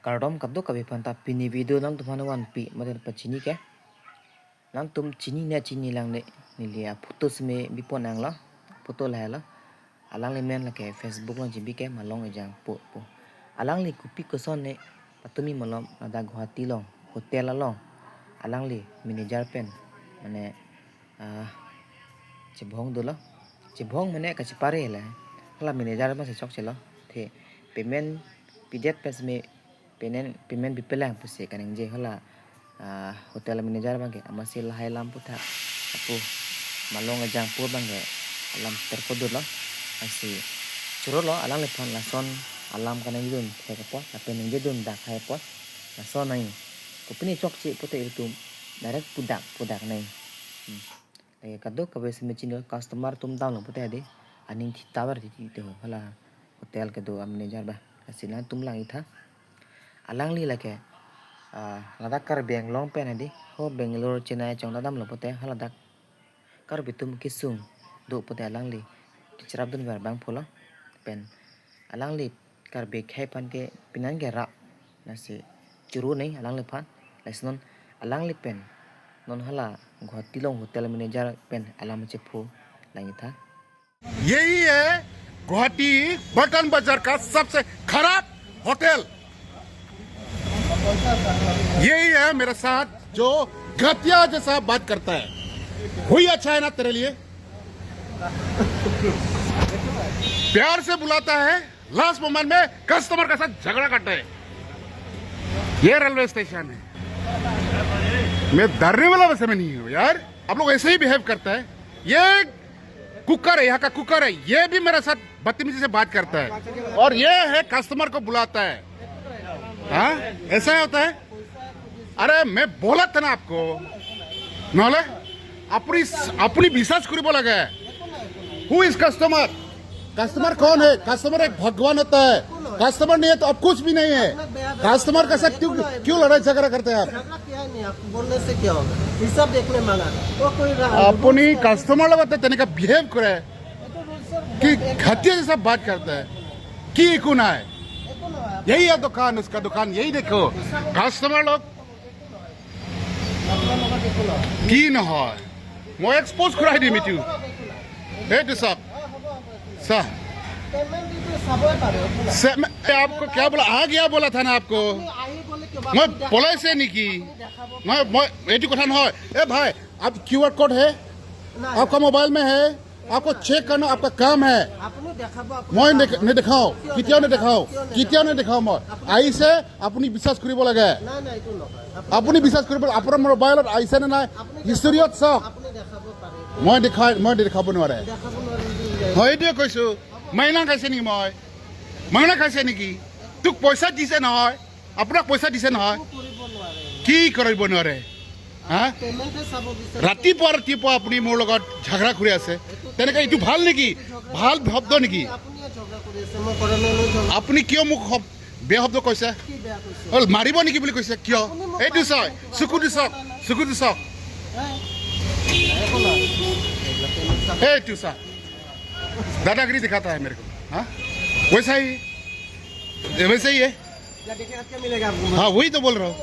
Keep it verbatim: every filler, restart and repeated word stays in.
Kardom kadokave aphanta, pini video nangtumphan vanpi mate pachini ke. Nangtum chini ne chini lang ne, neli aphoto seme bipon nanglo, photo lahelo. Alangli men lake Facebook along chibi ke Malong Ejang pu pu. Alangli kopi koson ne patumi malom ladak Guwahati along hotel along alangli manager pen mane ah, chebong dolo. Chebong mane kachepare le. Hala manager ma si chokchelo. The payment pidet pen seme payment, payment pipelang pusi kaningje hala, ah, hotel manager abangke. Amatsi lahai alam puthot apu Malong Ejang pu abangke alam terko dolo. Ansi chorolo alangliphan lason alam kaningjedun thek apot, lapen ningjedun dak hai apot. Lason nai. Kopine chokche pute ilitum direct pudak pudak nai. Hmm. Lake kadokave seme chini customer atum damlo pute adi aning thita bar thiti te ho hala hotel kedo a manager ba. Lasi nangtum lang-iktha. Alangli lake, ah, ladak Karbi Anglong pen adi ho Bangalore, Chennai chong ta damlo pute haladak Karbi atum kesung do pute alangli kecherapdun ver abang pulo. Pen alangli Karbi akhei aphan ke pinan ke ra, lasi choro nai alangliphan. Lasi non alangli pen non hala Guwahati along hotel manager pen alam chepho lang-iktha. यही है गुवाहाटी पलटन बाजार का सबसे खराब होटल। यही है मेरे साथ जो घटिया जैसा बात करता है। वही अच्छा है ना तेरे लिए? प्यार से बुलाता है, लास्ट मोमेंट में कस्टमर के साथ झगड़ा करता है। ये रेलवे स्टेशन है। मैं डरने वाला वैसे में नहीं हूँ यार, आप लोग ऐसे ही बिहेव करता है। ये कुकर है, यहाँ का कुकर है, ये भी मेरे साथ बदतमीजी से बात करता है। और ये है कस्टमर को बुलाता है। हाँ, ऐसा ही होता है। अरे मैं बोला था ना आपको, নহ'লে আপুনি আপুনি বিশ্বাস কৰিব লাগে। Who is customer? कस्टमर कौन है? कस्टमर एक भगवान होता है। कस्टमर नहीं है तो अब कुछ भी नहीं है। कस्टमर के साथ क्यों क्यों लड़ाई झगड़ा करते हैं आप? झगड़ा किया ही नहीं, आपको बोलने से क्या होगा? हिसाब देखने मांगा, वो कोई रहा। আপুনি কাষ্টমাৰ লগত তেনেকা বিহেভ কৰে। কি ঘাটিয়া জেচা বাত কৰতা হে? কি একো নাই? यही है दुकान, उसका दुकान, यही देखो। কাষ্টমাৰ লগ কি নহয়? মই এক্সপ'জ কৰাই দিম এইটো। এইটো চাওক, চা। से- मैं- आपको क्या बोला? आ गया बोला था ना आपको। মই পলাইছে নেকি? মই মই এইটো কথা নহয়। ए भाई, आप क्यूआर कोड है, आपका मोबाइल में है, आपको चेक करना आपका काम है। আপুনি দেখাব, আপুনি মই দেখ- নেদেখাওঁ, কেতিয়াও নেদেখাওঁ, কেতিয়াও নেদেখাওঁ মই। আহিছে, আপুনি বিশ্বাস কৰিব লাগে। নাই, নাই, এইটো নহয়। আপুনি আপুনি বিশ্বাস কৰিব লাগে। আপোনাৰ মোবাইলত আহিছে নে নাই? আপুনি হিষ্টৰিত চাওক। আপুনি দেখাব পাৰে। মই দেখাই মই দেখাব নোৱাৰে। দেখাব নোৱাৰে যদি মই এইটোৱে কৈছোঁ, মাইনা খাইছে নেকি মই? মাইনা খাইছে নেকি? তোক পইচা দিছে নহয়, আপোনাক পইচা দিছে নহয়। একো কৰিব নোৱাৰে। কি কৰিব নোৱাৰে? হা? পেমেণ্টহে চাব বিচাৰে। ৰাতিপুৱা ৰাতিপুৱা আপুনি মোৰ লগত ঝগৰা কৰি আছে, তেনেকে এইটো ভাল নেকি? ভাল শব্দ নেকি? আপুনি ঝগৰা কৰি আছে, মই কৰা নাই, মই ঝগৰা আপুনি কিয় মোক শব- বেয়া শব্দ কৈছে? কি বেয়া কৈছে? হ'ল মাৰিব নেকি বুলি কৈছে? কিয়? আপুনি মোক এইটো মাৰিব চাওক, নেকি? চকুটো চাওক, চকুটো চাওক। হে? একো নহয়। এইটো চাওক। दादागिरी दिखाता है मेरे को। हाँ, वैसा ही, ये वैसा ही है। क्या देखेगा, क्या मिलेगा आपको? हाँ, वही तो बोल रहा हूँ।